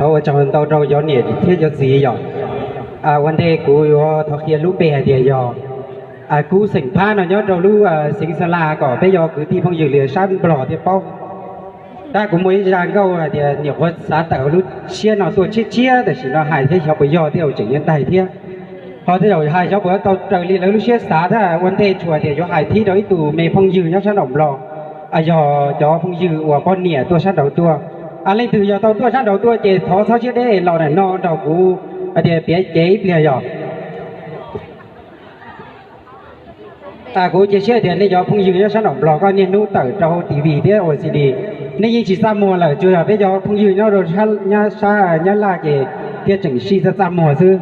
Ua tsaug ntau rau cov niam thiab cov txiv yom. Ua ntej kuv yuav thov qhia lub npe hais tias yog Kub xeem Phab no nyob rau lub xeev Xa La kom peb cov kwv tij phooj ywg li sab Nplog thiaj paub. Tab kuv muaj ib zaj nkauj hais tias nyuam qhuav xav tawm hauv lub siab no tuaj tshiab tshiab tam sim no hais thiab xyov puas yog tej zaum tseem yuav daig thiab. Ho tej zaum hais xyov puas tau raws li lawv lub siab xav thiab ua ntej tsuas tias yuav hais thib rau ib tug me phooj ywg nyob sab nraum Nplog, yog cov phooj ywg uas poj niam tuaj sab nraud tuaj. Leej twg yog tau tuaj sab nraud tuaj ces thov txhob siab deb los ntawm no nrog kuv hais tias piav cev ib pliag yom. Kuv cia siab tias nej cov phooj ywg nyob sab nraum Nplog koj niaj hnub tawm rau hauv T V thiab ua C D, nej yeej tsis txaj muag lawm, tsuas yog peb cov phooj ywg nyob rau sab Nyab Laj ces thiaj tseem sij txaj txaj muag xwb.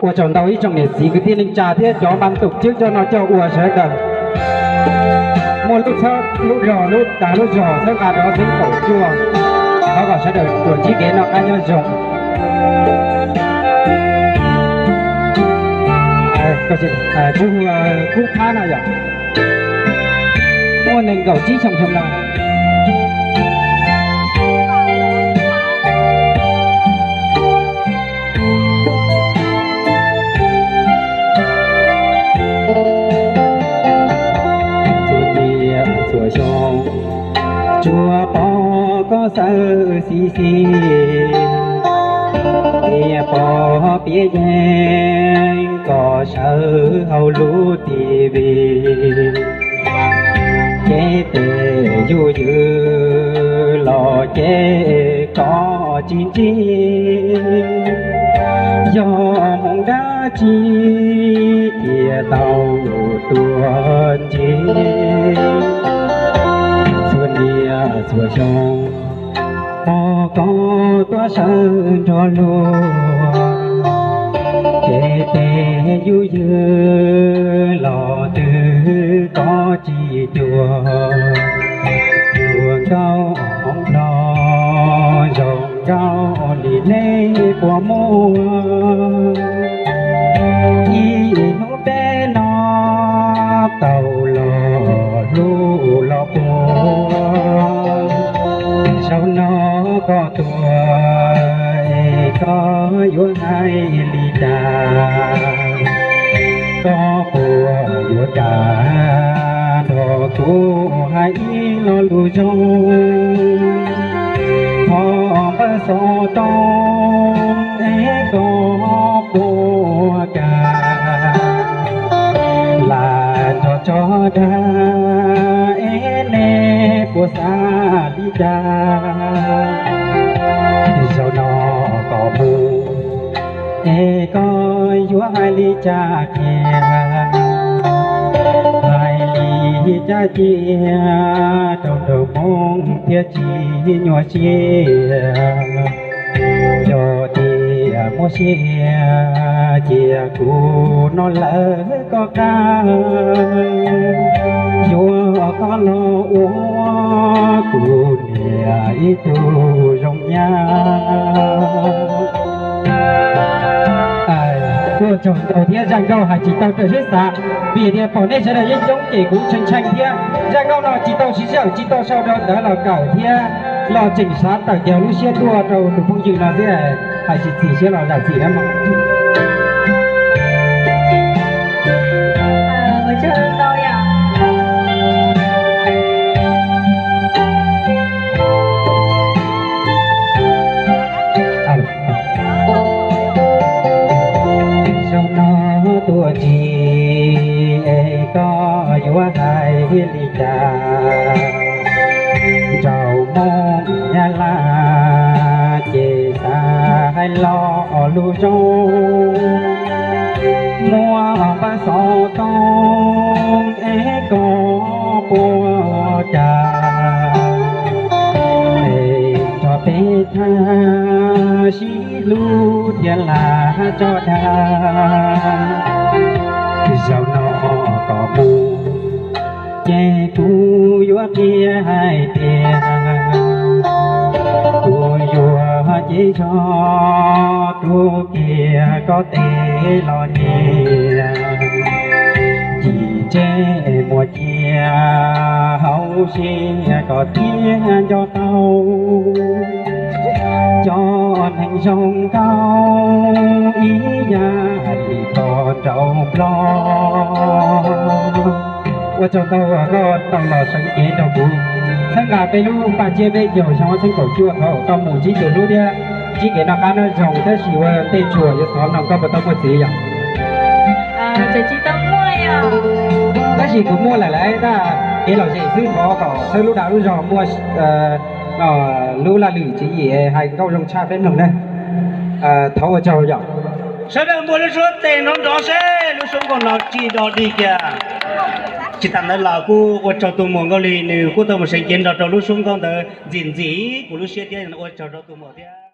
Ua tsaug ntau ib tsoom niam txiv kwv tij neej tsa thiab cov npa ntuj cwb coj noj coj ua sawv daws. Muaj lub txhawb lub zog lub dag lub zog txhawb nqa rov xeeb kaum cuaj, thov kom sawv daws tsuas ntsib kev noj qab nyob zoo. Kuv hu Kub Phab no yom, muaj nees nkaum tsib xyoo xyoo no. Txhua niaj txhua xyoo tsuas pom koj xawb xis xis, niaj pom piav yeeb koj sawv hauv lub T V. Cev tes yuj ywm los cev koj tsis ntsib, yog hmoov dab tsi thiaj tau tuaj ntsib. Txhua niaj txhua xyoo pom koj tuaj sawv nrog luag, cev tes yuj ywm los twb koj tsis cuag. Hluas nkauj hmoov nplog zoo nkauj li nej puas muaj, ib hnub peb no tau los hlub los puag. Zaum no koj tuaj es koj yuav hais li cas? Koj puas yuav kam nrog kuv hais ib lo lus zoo? Thov npawg xov tooj es koj puas kam lam nrog tso dag es nej puas xav li cas? Zaum no koj mus es koj yuav hais li cas kiag? Hais li cas cia rau nraug Hmoob thiaj tsis nyuaj siab. Yog tias muaj siab cia kuv no lawv koj qab, yuav koj los ua kuv niam ib tug zoo nyab. Ua tsaug ntau thiab zaj nkauj hais tsis tau raws siab xav, vim tias pom nej sawv daws yeej coob ces kuv tshee tshee thiab. Zaj nkauj no tsis tau siv sij hawm tsis tau sau rau ntawv los kawm thiab los tseem xav tawm kiag lub siab tuaj rau tus phooj ywg no thiab, hais tsis txim siab los zam txim na mog. Zaum no tuaj ntxiv es koj yuav hais li cas? Nraug Hmoob Nyab Laj ces xav hais lo lus zoo, muab npawg xov tooj es koj puas kam es nrog peb tham sib hlub thiab lam tso dag. Zaum no koj mus ces kuv yuav qhia hais tias kuv yuav cev zog rub kiag koj tes los nyiam, cim ntse muag cia Hauv siab koj thiaj nco tau cov neeg zoo nkauj ib yam li koj nraug nplog. Ua tsaug ntau uas koj tau los sawv kev nrog kuv txhawb nqa peb lub paj tsiab peb caug xyoo ob txhiab kaum cuaj, thov kom koj mus ntsib tus hlub thiab ntsib kev noj qab nyob zoo, tab sis ua ntej tsuas yuav thov nug koj puas tau muaj txiv yom? Tab sis kuv muaj lawm lawm na, kev lom zem xwb, thov kom txhawb lub dag lub zog, muaj lub laj lwm tswv yim hais nkauj zoo tshaj peb mloog na. Thov ua tsaug yom. Sawv daws npuaj lub suab tes nrov nrov seb lub suab nkauj no tsis dog dig kiag. Tsis tas ntawd los kuj ua tsaug tus muam Nkauj Lis, nws kuj tau mus seev cev nrog rau lub suab nkauj ntawd ntxim ntxim kuv lub siab thiab, ua tsaug rau tus muam thiab.